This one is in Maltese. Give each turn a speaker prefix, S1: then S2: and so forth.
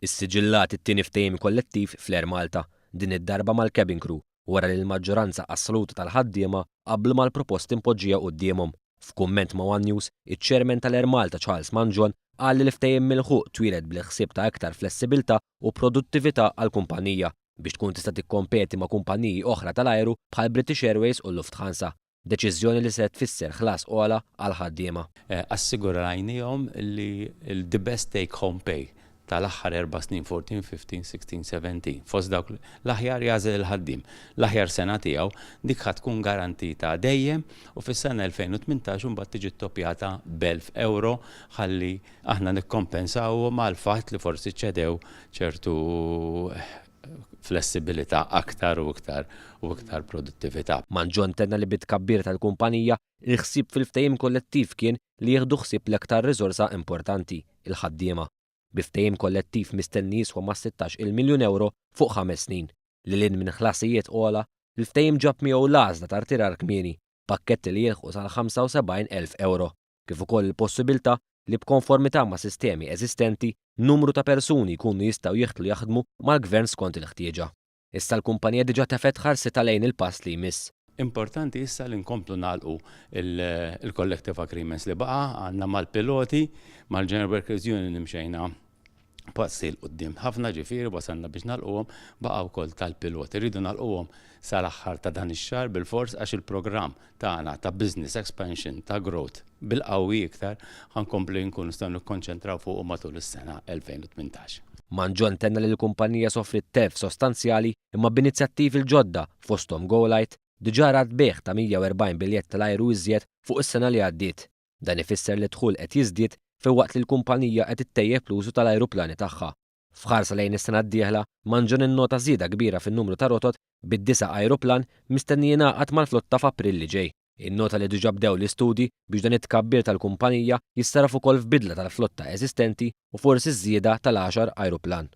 S1: Issiġillat it-tieni ftehim kollettiv fl-Air Malta, din id-darba mal-cabin crew, wara li l-maġġoranza assoluta tal-ħaddiema qablu mal-proposti mpoġġija quddiemhom. F'kumment ma' one News, iċ-Chairman tal-Air Malta Charles Mangion qal li l-ftehim milħuq twieled bil-ħsieb ta' iktar flessibilità u produttività għall-kumpanija biex tkun tista' tikkompeti ma' kumpaniji oħra tal-ajru bħal British Airways u Lufthansa. Deċiżjoni li se tfisser ħlas ogħla għall-ħaddiema.
S2: Assigurajnihom li l-the best take home pay tal-aħħar erba' snin, 14, 15, 16, 17, fost dawk l-aħjar jagħżel il-ħaddiem, l-aħjar sena tiegħu, dik ħa tkun garantita dejjem u fis-sena 2018 imbagħad tiġi ttoppjata b'elf ewro ħalli aħna nikkompensawhom għall-fatt li forsi ċedew ċertu flessibilità aktar u iktar u iktar produttività.
S1: Mangion tenna li bit-tkabbir tal-kumpanija, il-ħsieb fil-ftehim kollettiv kien li jieħdu ħsieb l-aktar riżorsa importanti, il-ħaddiema. Bi ftehim kollettiv mistenni jiswa mas-16-il miljun ewro fuq ħames snin. Lil hinn minn ħlasijiet ogħla, il-ftehim ġab miegħu l-għażla ta' rtirar kmieni, pakketti li jilħqu sal-75,000 ewro, kif ukoll il-possibilità li b'konformità ma' sistemi eżistenti, numru ta' persuni jkunu jistgħu jidħlu jaħdmu mal-Gvern skont il-ħtieġa. Issa l-kumpanija diġà tefgħet ħarsitha lejn il-pass li jmiss.
S2: Importanti issa li nkomplu nagħlqu l-collective agreements li baqa' għandna mal-piloti, mal-General Workers Union imxejna passi 'l quddiem ħafna ġifieri wasalna biex nagħlquhom, baqa' wkoll tal-piloti. Rridu nagħlquhom sal-aħħar ta' dan ix-xahar bilfors għax il-programm tagħna ta' business expansion, ta' growth bil-qawwi iktar ħa nkomplu nkunu nistgħu nikkonċentraw fuqu matul is-sena 2018.
S1: Mangion tenna li l-kumpanija sofriet telf sostanzjali imma b'inizjattivi l-ġodda fosthom GoLight diġà rat bejgħ ta' 140 biljett tal-ajru iżjed fuq is-sena li għaddiet. Dan ifisser li d-dħul qed jiżdied filwaqt li l-kumpanija qed ittejjeb l-użu tal-ajruplani tagħha. F'ħarsa lejn is-sena d-dieħla, Mangion innota żieda kbira fin-numru ta' rotot bid-disa' ajruplan mistenni jingħaqad mal-flotta f'April li ġej. Innota li diġà bdew l-istudji biex dan it-tkabbir tal-kumpanija jissarraf ukoll f'bidla tal-flotta eżistenti u forsi ż-żieda tal-għaxar ajruplan.